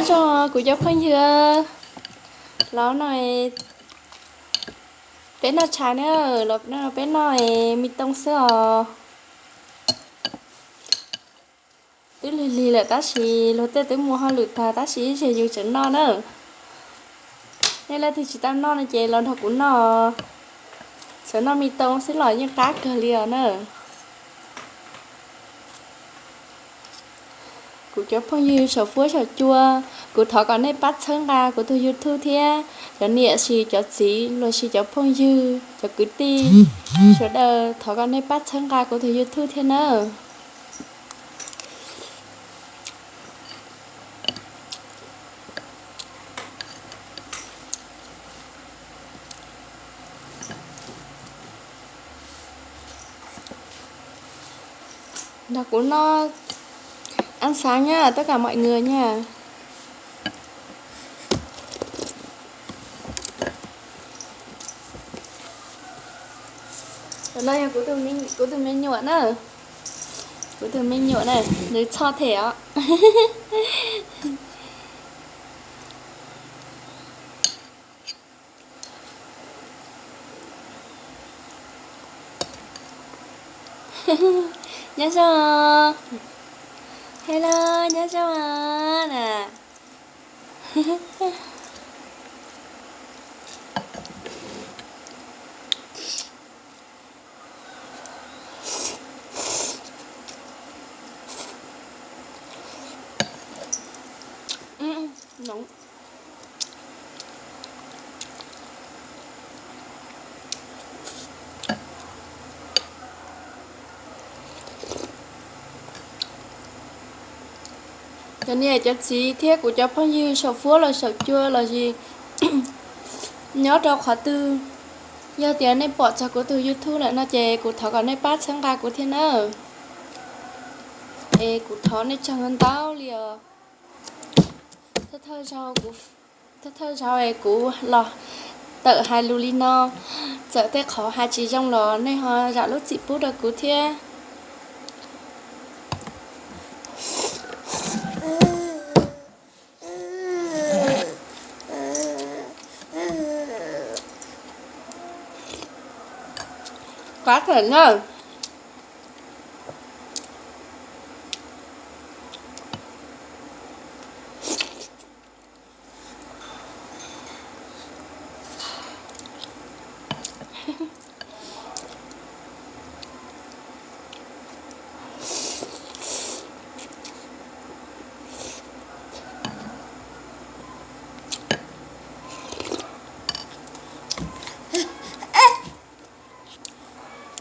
Nyob zoo kuv cov phooj ywg, los no peb noj tshais na, los no peb noj me tooj xwb os. Twb lig lig lawm tab sis luag tej twb mus hauj lwm tag tab sis ib zaug yus tseem noj na. Nej leej twg tsis tau noj no ces los nrog kuv noj. Txawm noj me tooj xwb los yeej qab kawg li os na. Kuv cov phooj ywg saum fuab saum cua, kuv thov kom nej pab txhawb nqa kuv tus YouTube thiab. Cov niam los sis cov txiv los sis cov phooj ywg cov kwv tij sawv daws, thov kom nej pab txhawb nqa kuv tus YouTube thiab nawb. Nrog kuv noj ăn sáng nha tất cả mọi người nha. Tus no yog kuv tus me nyuam na. Kuv tus me nyuam na, nws txhoj thiab os. Nyob zoo. Hello, nyob zoo na. Cov niam cov txiv thiab kuv cov phooj ywg saum fuab los saum cua los sis nyob rau qhov twg, yog tias nej pom txog kuv tus YouTube lawm no ces kuv thov kom nej pab txhawb nqa kuv thiab nawb. Es kuv thov nej tsaug ntau li os. Thawj thawj zaug es kuv los tawm hais lus li no, txawm tej qhov hais tsis zoo los nej ho zam lub txim pub rau kuv thiab. Qab kawg na.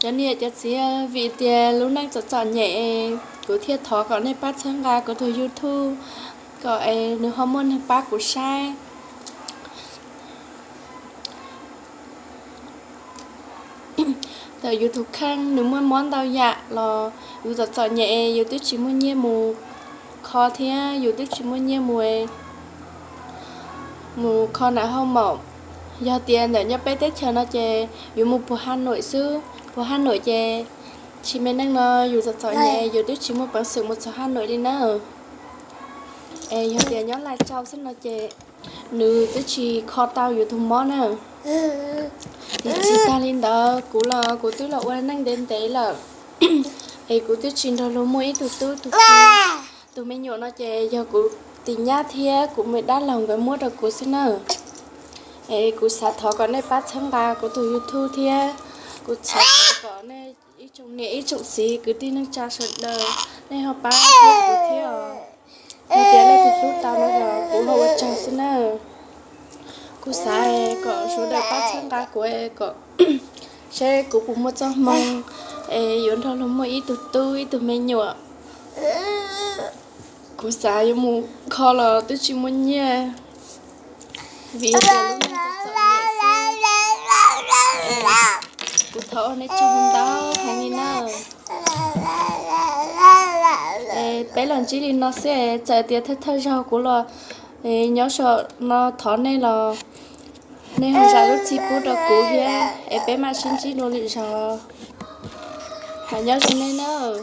Cov niam cov txiv, vim tias lub neej txom txom nyem, kuv thiaj thov kom nej pab txhawb nqa kuv tus YouTube kom es nws ho muaj neeg pab kuv saib. Thaum yus tus kheej nws muaj mob ntau yam los yus txom txom nyem, yus twb tsis muaj nyiaj mus kho thiab yus twb tsis muaj nyiaj mus, mus kho nram hauj maum. Yog tias ntawm nyob peb teb chaws no ces yus mus puag Hà Nội xwb, puag Hà Nội ces tsis me neej no yus txom txom nyem yus twb tsis muaj peev xwm mus txog Hà Nội li na. Es yog tias nyob Lai Châu xwb no ces nws twb tsis kho tau yus tus mob na. Tiam sis tag li ntawd kuv los kuv twb los ua neej ntev ntev lawm, es kuv twb tsis nrog luag muaj ib tug tub tus ki. Tus me nyuam no ces yog kuv tus nyab thiab kuv me dab laug nkawd muab rau kuv xwb na. Es kuv xav thov kom nej pab txhawb nqa kuv tus YouTube thiab. Kuv xav thov kom nej ib tsoom niam ib tsoom txiv kwv tij neej tsa sawv daws, nej ho pab hlub kuv thiab os. Yog tias leej twg hlub tau no los kuv ho ua tsaug xwb na. Kuv xav kom sawv daws pab txhawb nqa kuv kom seb kuv puas muaj txoj hmoo es yuav nrog luag muaj ib tug tub ib tug me nyuam. Kuv xav yuav mus kho los twb tsis muaj nyiaj, vim tias lub neej txom txom nyem xwb. Kuv thov ua nej tsaug ntau heev li na. Es peb los ntsib li no xwb, txawm tias thawj thawj zaug kuv los nyob saum no thov nej los nej ho zam lub txim pub rau kuv thiab es peb mam sib ntsib dua lwm zaus. Nyob zoo nej nawb.